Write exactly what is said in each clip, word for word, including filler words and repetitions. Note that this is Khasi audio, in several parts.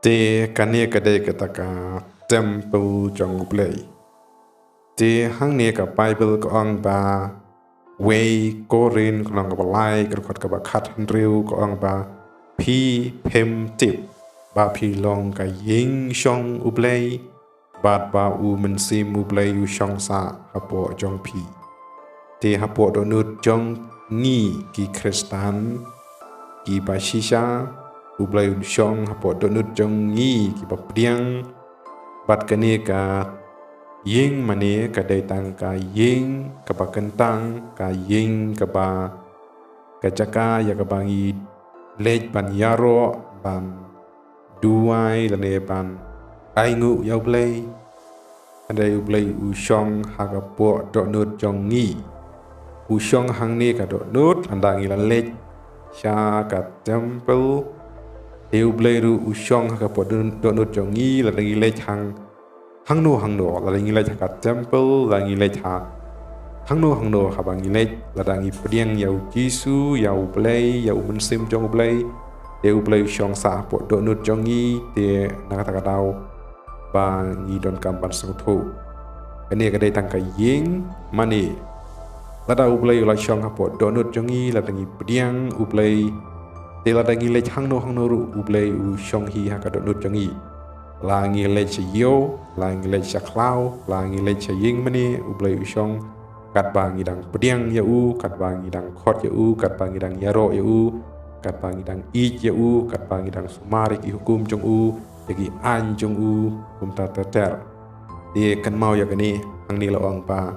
Te kane ka dei kata ka temple jong U Blei. Te hangne ka Baibl ka ong ba wei Korinth ka lynnong kaba lai ka dkhot kaba khathynriew ka ong ba phi phim tip ba phi long ka ïing shong U Blei, bad ba U Mynsiem U Blei u shong sah hapoh jong phi. Te hapoh dohnud jong ngi ki Khristan kiba shisha, U Blei un shong hapoh dohnud jong ngi kiba pdiang. Bad kane ka ïing mane ka dei tang ka ïing kaba kyntang, ka ïing kaba ka jaka ïa kaba ngi leit ban ïaroh, ban duwai lane ban ainguh ïa U Blei. Hynrei U Blei u shong ha ka poh dohnud jong ngi. U shong hangne ka dohnud, lada ngi la leit sha ka temple. Te U Blei ruh u shong ha ka poh dohnud jong ngi, lada ngi leit hang hangno hangno, lada ngi leit ha ka temple, lada ngi leit ha hangno hangno haba ngi leit, lada ngi pdiang ïa U Jisu, ïa U Blei, ïa U Mynsiem jong U Blei, te U Blei u shong sah hapoh dohnud jong ngi, te na kata ka daw ba ngi donkam ban sngewthuh. Kane ka dei tang ka ïing mane. Lada U Blei u la shong hapoh dohnud jong ngi, lada ngi pdiang U Blei, te lada ngi leit hangno hangno ruh U Blei u shong hi ha ka dohnud jong ngi. La ngi leit sha ïew, la ngi leit sha khlaw, la ngi leit sha ïing mane, U Blei u shong, katba ngi dang pdiang ïa u, katba ngi dang khot ïa u, katba ngi dang ïaroh ïa u, katba ngi dang ïeit ïa u, katba ngi dang sumar ïa ki hukum jong u, ïa ki aiñ jong u, kumta ter ter. Te kynmaw ïa kane, hangne la ong ba,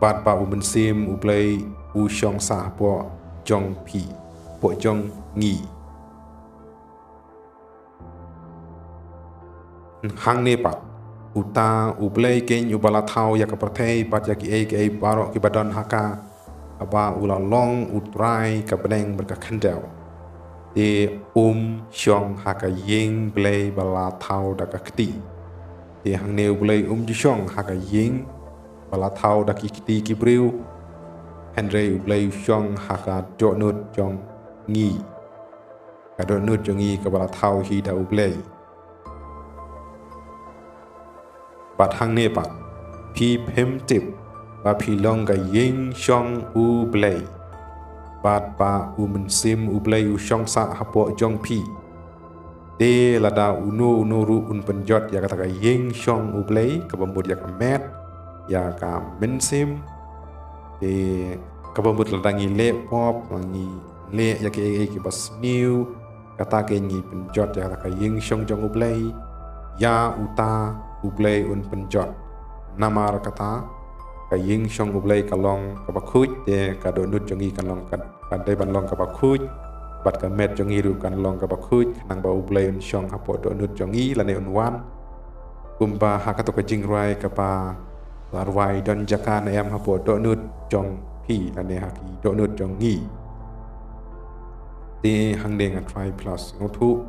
bad ba U Mynsiem U Blei u shong sah hapoh jong phi, hapoh jong ngi. Hangne pat, uta U Blei keiñ uba la thaw ïa ka pyrthei bad ïa kiei kiei baroh kiba don ha ka, haba u la long U Trai ka bneng bad ka khyndew. Te um shong ha ka ïing Blei ba la thaw da ka kti. Te hangne U Blei um ju shong ha ka ïing ba la thaw da ki kti ki briew. Hynrei U Blei u shong ha ka dohnud jong ngi. Ka dohnud jong ngi kaba la thaw hi da U Blei. Bad hangne pat, phi phim tip ba phi long ka ïing shong U Blei, bad ba U Mynsiem U Blei u shong sah hapoh jong phi. Te lada uno uno ruh un pynjot ïa kata ka ïing shong U Blei, kaba mut ïa ka met, ïa ka mynsiem. Te kaba mut lada ngi leh pop, ngi leh ïa kiei kiei kiba sniew, kata keiñ ngi pynjot ïa kata ka ïing shong jong U Blei. Ïa uta U Blei un pynjot. Namar kata ka ïing shong U Blei ka long kaba khuid, te ka dohnud jong ngi kan long ka, kan dei ban long kaba khuid. Bad ka met jong ngi ruh kan long kaba khuid, khnang ba U Blei un shong hapoh dohnud jong ngi lane un wan. Kumba ha kato ka jingrwai kaba la rwai, don jaka ne em hapoh dohnud jong phi lane ha ki dohnud jong ngi. Te hangne nga try plus sngewthuh.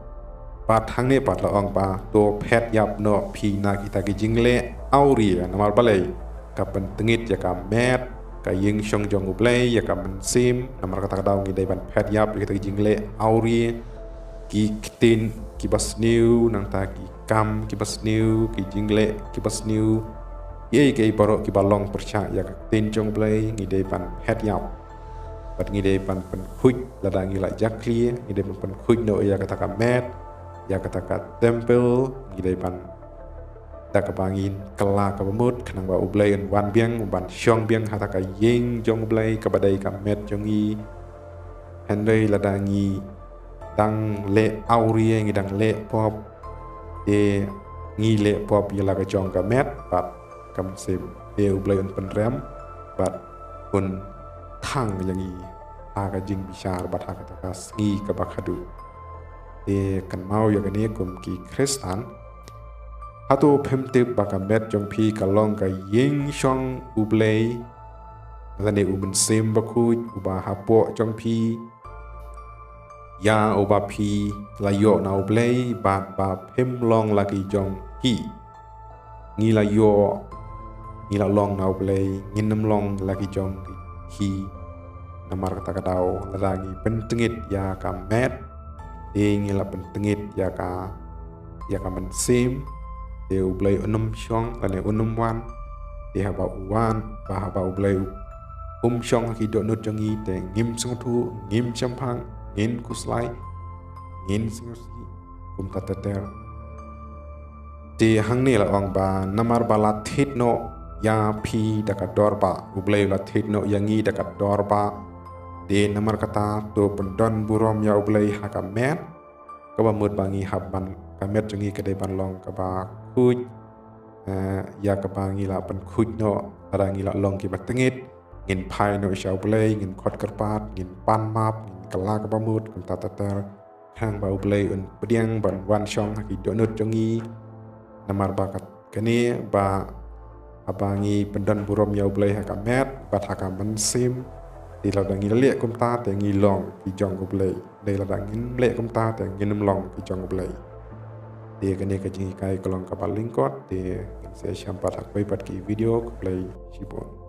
Bad hangne pat la ong ba to phet ïap noh phi na kita ki jingleh awria, namar balei, ka pyntngit ïa ka met, ka ïing shong jong U Blei, ïa ka mynsiem, namar kata ka daw ngi dei ban phet ïap ïa kita ki jingleh awria, ki ktien kiba sniew, nangta ki kam kiba sniew, ki jingleh kiba sniew, kiei kiei baroh kiba long pyrshah ïa ka ktien jong U Blei, ngi dei ban phet ïap. Bad ngi dei ban pynkhuid, lada ngi la jakhlia, ngi dei ban pynkhuid noh ïa kata ka met, ïa kata ka temple, ngi dei ban da kaba ngin kylla kaba mut, khnang ba U Blei un wan biang, ban shong biang ha kata ka ïing jong U Blei, kaba dei ka met jong ngi. Hynrei lada ngi dang leh awria, ngi dang leh pop, te ngi leh pop ïa la ka jong ka met bad ka mynsiem. Te U Blei un pynrem bad un thang ïa ngi ha ka jingbishar bad ha kata ka sngi kaba khadduh. Te kynmaw ïa kane kum ki Khristan. Hato phim tip ba ka met jong phi ka long ka ïing shong U Blei, lane U Mynsiem Bakhuid uba hapoh jong phi, ïa uba phi la ïoh na U Blei, bad ba phim long la ki jong ki? Ngi la ïoh, ngi la long na U Blei, ngin ym long la ki jong ki. Namar kata ka daw, lada ngi pyntngit ïa ka met, te ngi la pyntngit ïa ka ïa ka mynsiem, te U Blei un ym shong lane un ym wan. Te haba u wan, ba haba U Blei um shong ha ki dohnud jong ngi, te ngim sngewthuh, ngim shemphang, ngin khuslai, ngin sngewsih, kumta ter ter. Te hangne la ong ba namar ba la thied noh ïa phi da ka dor bah, U Blei u la thied noh ïa ngi da ka dor bah. Te namar kata to pyndon burom ïa U Blei ha ka met, kaba mut ba ngi hap ban, ka met jong ngi ka dei ban long kaba khuid, eh, ïa kaba ngi la pynkhuid noh, lada ngi la long kiba tyngit, ngin phai noh sha U Blei, ngin khot kyrpad, ngin pan map, ngin kylla kaba mut, kumta ter ter. Khnang ba U Blei un pdiang ban wan shong ha ki dohnud jong ngi. Namar ba kat kane ba haba ngi pyndon burom ïa U Blei ha ka met bad ha ka mynsiem, te lada ngi leh kumta te ngi long ki jong U Blei. Dei lada ngim leh kumta te ngin ym long ki jong U Blei. Te kane ka jinghikai ka long kaba lyngkot, te ngin sa ïashem pat ha kawei pat ki video. Khublei shibun.